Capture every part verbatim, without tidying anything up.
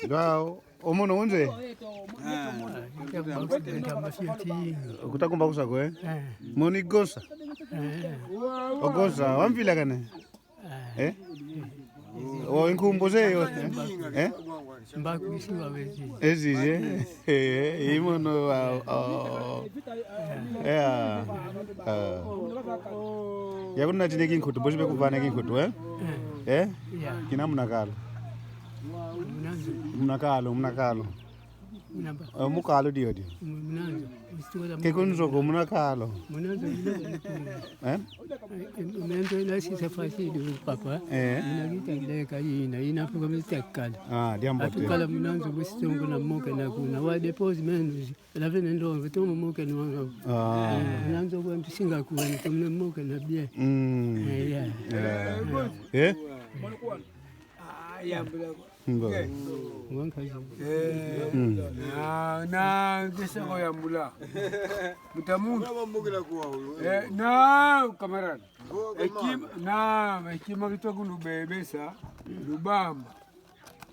Ndwa, o mono unze? Kuta kumbakusa ko, eh? Moni gosa? O gosa, wamvilakana? Eh? O nkumbu zeyo, eh? Eh? Mbaku isi wa wezi. Ezi, eh? Eh, i mono wa, o, yeah. Ah. Yakunatine kinkutu, bosi be kuvana kinkutu, eh? Eh? Yeah. Kina muna kalu. Muna nzo. Muna kalu, muna kalu. Muna mba. Eh, mu kalu dio dio. Mu-, muna nzo. Ke ku nzo ko muna kalu. Muna nzo, muna nzo. Eh? Eh, muna nzo ina sisa fasi du papa. Eh. Ina kita leka ina, ina fuka mista kala. Ah, diambote. Atu kala muna nzo, bosi tongo na moke na kuna. Wa dépose meno. La vene ndo, veto moke no wanga. Ah. Eh, muna nzo kwa mtusinga kwa, nito muna moke na bie. Mm. Eh, yeah. Yeah. Eh? Ah, ya mbula. Ngo. Ngo nkazi. Eh, Mm. na, na, kesa ko ya mbula. Mutamu. Eh, na, camarade. Ekima, na, ekima kitoku lubebesa, lubamba.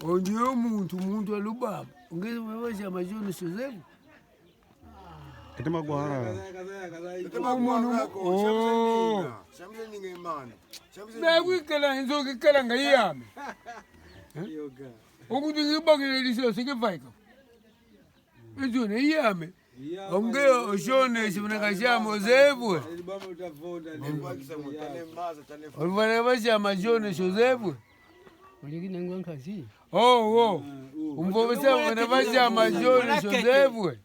Ondio muntu, muntu wa lubamba. Nge, wewe ya majoni Joseph. Kete magwara. Kete magwara ko. Oh. Shamse ninga. Shamse ninga, imana. Shamse Na ninga. Wikala nzo kikala nga yame. Okuti ngibakile liso sike vaika. Ezo ne yame. Onge o Jones muna kashamo zevwe. Oluvana vashama Jones Joseph. Oliki nangwa nkazi. Oh, oh. Umvovesa vana vashama Jones Joseph.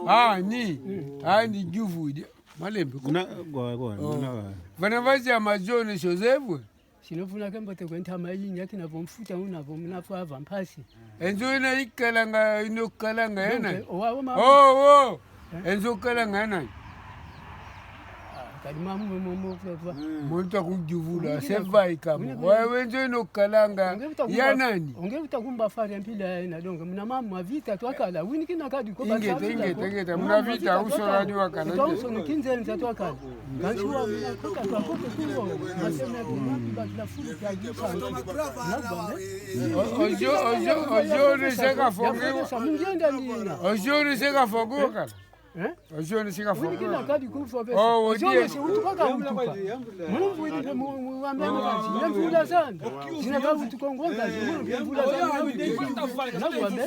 Ah, ni. Ah, ni juvu dia. Malembe ko. Na, go, go, Oh. na. Vana vashama Jones Joseph. Sino vuna kembo te kwenta mayingi, akina vo mfuta una vo muna fwa va mpasi. Enzo ina ikalanga, ino kalanga yana. Ndio, owa, oma. Oh, oh. Eh? Enzo kalanga yana. Ah, kadi mamu, mo, mo, mo, mo. Muntu akujuvula, Wini kina sevai kamu. Wini kina Wa wenzo ino kalanga. Onge uta kumba, Ya nani? Onge uta kumba fari mpila ya ina donga. Muna mamu ma vita twakala. Wini kina kadi ko Ingeta, basafila ingeta, ko. ingeta. Muna Muna vita, vita uso twakala. radio wakala. Ito uso ni kinzenza twakala. Kansi wa muna kota twa kote kungo. Maseme kumaki batila fulu kwa gisa. Na bambe. O-, ojo, ojo, ojo ni seka fogo. Ya fogo sa mungienda nina. Ojo ni seka fogo kala. Eh? Ojo ni sika Wini kina fogo. kadi kufa pesa. Oh, Ojo odie. ni si utuka ka utuka. Mumvu ini pe mu, mu, wambe mkazi. Ya mvula zanda. Zina ka utuka ngo nkazi. Mumvu mvula zanda. Na kwambe.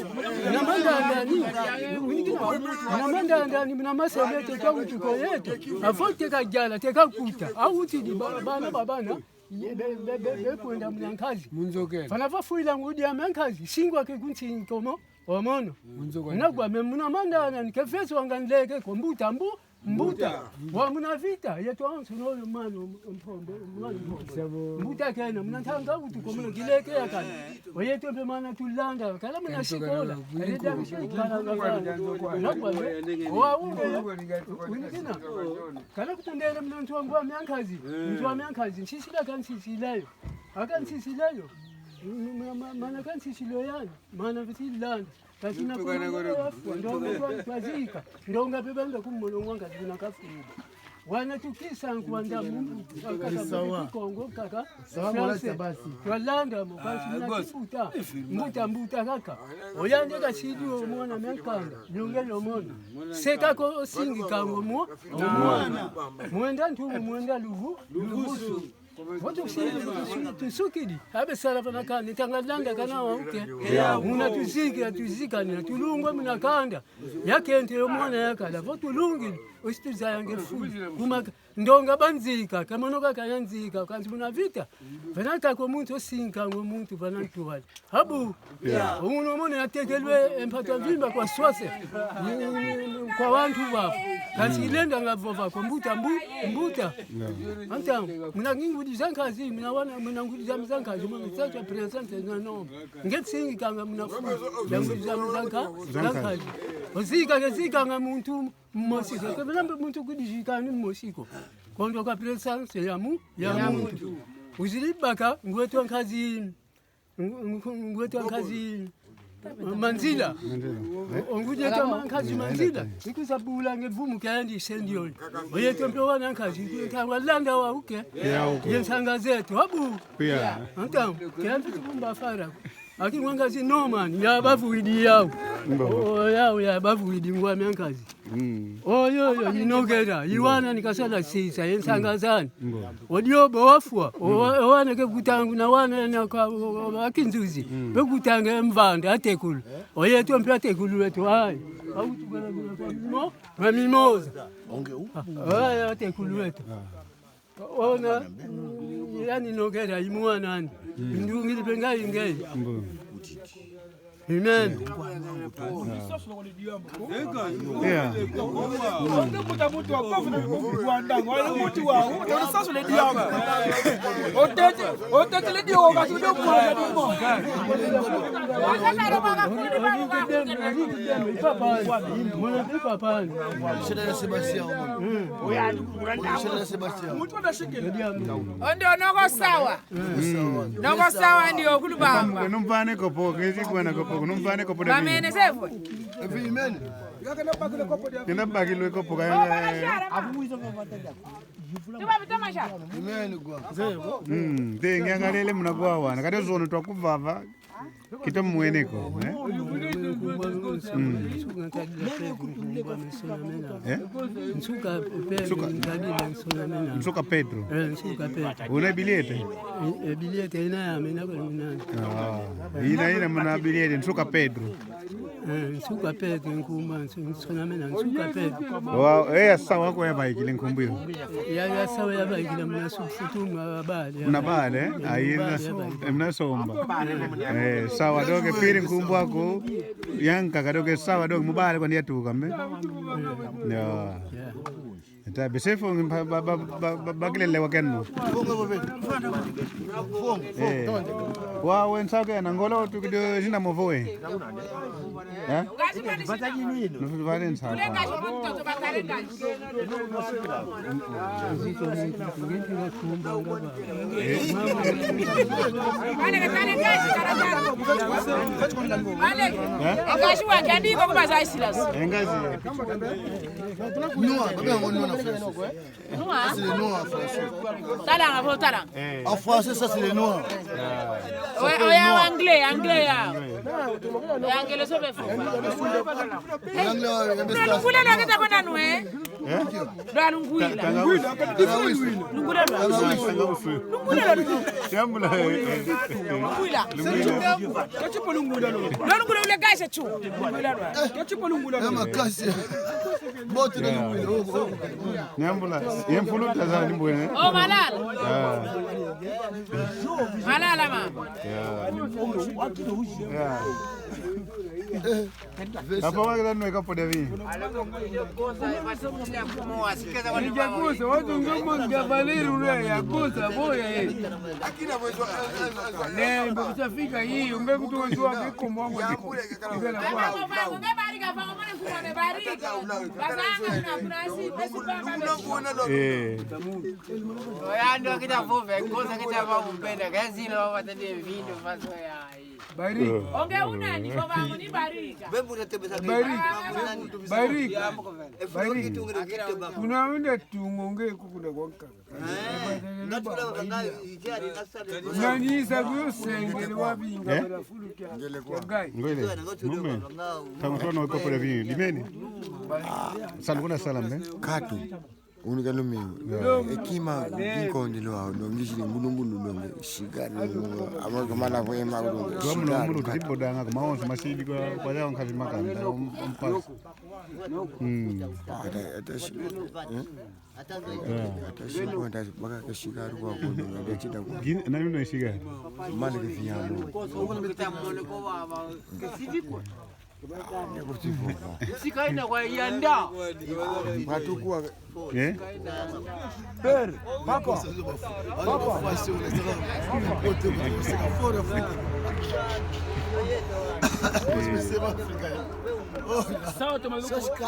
Na manda ndani. Wini kina. Na manda ndani, muna maseme te ka utuka yeto. Avo te kajala, te kakuta. Awuti di ba-, bana babana. Ye, be, be, be, be kwenda muna nkazi. Munzokele. Fana vafuila ngudi ya mia nkazi. Singwa ke kunti nkomo. Omono. Munzokele. Na kwame muna manda na ni ke veso wanga nleke ko mbuta mbu-, mbuta. Mbuta. Wa muna vita, yeto anso no yo mano mpombe, mano mpombe. Sabo. Mbuta kena, muna ntanga utuka muna kileke ya kana. O yeto mpe mana tulanga, kala muna Kanso sikola. kana, Kale da kunku-, mshe kala kunku-, nga kana. Na kwame. Wa uwe. Wini kina. Kala kutendele muna ntu wangu wa mia nkazi. Eh. Ntu wa mia nkazi. Nsisila ka nsisila yo. Aka nsisila yo. M-, m-, m-, mana ka nsisila yo yani. Mana viti landa. Kasi na Mpe kana kuna gore-, ya fwa, ndonga kwa, kwa zika. Ndonga pe banda kumolongo nga zina kafuba. Wana tukisa nkwanda mumbu, kaka Sawa. Kongo, kaka Sawa, mwana français. Tabasi. Twalanda mo, kasi Ah, na boss. kibuta. Mbuta, mbuta kaka. Oyande kasidi o mwana mia nkanda. Nyongelo mona. Seka ko singi kango mo. Mwana. Mwenda ntumu, mwenda luvu. Luvusu. Vo tusi-, tusi-, tusukidi. Abe sala vana kani, tanga landa kana wa uke. Muna tuziki, ya tuzika, ni tulungwa muna kanda. Ya kente yo mwana ya kala. Vo tulungidi, osi tuzaya nge fulu. Kuma ka-, ndonga banzika, kamono kaka ya nzika, kansi muna vita. Vana kako muntu osinga ngo muntu vana ntuwali. Abu. Yeah. Uno mone atekelwe e mpata mvimba kwa swase. Ni, ni, ni, ni, kwa wantu vafu. Kansi ilenda nga vova kwa mbuta, mbu-, mbuta. Yeah. Anta, muna ngudi za nkazi, muna wana, muna ngudi za, za nkazi, muna tata presente na no. Nge singi kanga muna fu. Ya ngudi za, za nka-, za nkazi. Ozika, ke zika nga muntu mosi ko. Ke muna muntu kudi zika ni mosi ko. Kondo ka presence ya mu-, ya Ya muntu. muntu. Uzili baka, ngwetu nkazi. Ng-, ng-, ngwetu nkazi Manzila. Manzila. O-, ongudi yetu nkazi Manzila. Ikuza bula nge vumu kandi sendi oli. Oyetu mpe wana nkazi. Ntangwa landa wa uke. Ya uke. Ye nsanga zetu. Abu. Pia. Anta, kila mtu kumba fara. Aki mwa nkazi no, man, ya bavwidi yau. Mbo. Oh, yau ya bavwidi ngwa mia nkazi. Mm. Oh, yo, yo, inokera. Iwana ni kasala sisa, ye nsanga zani. Mbo. Odio bo wafwa. O, o, wana ke kutanga na wana na kwa, o, o, akinzuzi. Mm. Be kutanga mvanda atekulu. Oyeto mpe atekulu weto. Ai. Autu kwa mimo, kwa mimoza. Ai, atekulu weto. Ona, yani nokera imwana ani. Ndungidi pe ngai ngai. Mbo. Amen. Yeah. Ondo noko sawa. Noko sawa ndio kulubamba. Numvane kopo, kezi kwa na kopo, numvane kopo da. Bamene sevo. Kenda bakilwa kopo ka. Tuba bitama sha. Mm, te ngiangalele muna kwa wana. Kade zono twa kuvava. Kita mwene ko, eh? Mm. Eh? Nsuka Pedro, Nsuka. Nkadile nsona mena. Nsuka Pedro. Eh, Nsuka Pedro. Una bilhete? E, e bilhete ina ya mina kwa mina. Ah, ina, ina muna bilhete, Nsuka Pedro. Eh, Nsuka Pedro, nkumbu, nsu-, nsona mena, Nsuka Pedro. Wa, eh, ya sawa ko ya vaikile nkumbu yo. Ya, ya sawa ya vaikile muna su-, futu mwa bale, ya. Muna bale, eh? Muna bale, ya vaikile. Aina, eh, muna somba. Eh, sawa, donc, pire nkumbu aku, yankaka, donc, sawa, donc, mu bale kwandi yatuka, mbe? Eh. Ya. Ya. Eta, bese fo, ba, ba, bakilele wa keno. Eh. Wa, we nsake, na ngolo, tukido, zina movo, eh. Eh? Nufivale nsaka. Eh? Engazi wa kiandiko kubaza isilas. Engazi. Noir, babe yango noir na français. Noir? C'est le noir en français. Tala, nga vo tala. Eh. En français, ça, c'est le noir. Ouais, ouais, en anglais, anglais, ya. Anglais, so be fo. L'anglais, ouais, mais ça, c'est le noir. Lungula lo keta kona nwe. Eh? Lwa lungwila. Tangawisi. Lungula lo. Tangawisi. Lungula lo. Yambula. Lungwila. Lungwila. Kachipo lungula lo. Lwa lungula ule gaisha chu. Lungwila lo. Kachipo lungula lo. Ya makasi. Bote na lungwila. Oh, oh. Nyambula. Ye mfunu tazala ni mbwene. Oh, malala. Ah. Malala, mama. Ya. Ya. Apa wa kila nwe kopo da vinho? Ni jakusa, watu ngombo ngavaleru ya kusa, boya, eh. Ne, mbo kusafika hii, unge kutu watu wa kikombo wangu. Ibela kwa. Eh. Oya ndo kita vove, kosa kita va kupenda, kazi na wa tende vindo, faso ya. Bari. Eh. Onge unani, kwa vangu ni barika. Bari. Bari. Bari. Kuna unda tungo nge kukuna kwa nkaka. Nani isa kuyo sengele wa binga, eh? Bala fulu kia. Ngele kwa. Kia ngai. Ngwele. Mume. Tangu tona kopo da vinho. Dimene. Salu kuna salam, eh? Katu. Unika lumi. Yeah. Ekima ginkondelo awo, donc ngizidi ngulungulu, donc sigari, ama kamana vo ema, donc tuwa mulu, sigari, mulu, katu. Tutipo danga, kuma onse masidi kwa, kwa yao nkazi makanda, um, um, pas. Mm. Ata, ata si-, eh? Yeah. Ata si-, ata si-, baka ka sigari kwa kono, ata chita kwa. Gin-, nani una sigari? Mali ke fiamo. Sika ina kwa yanda. Batukwa. Eh? Père, papa. Papa. Sawa, toma luku.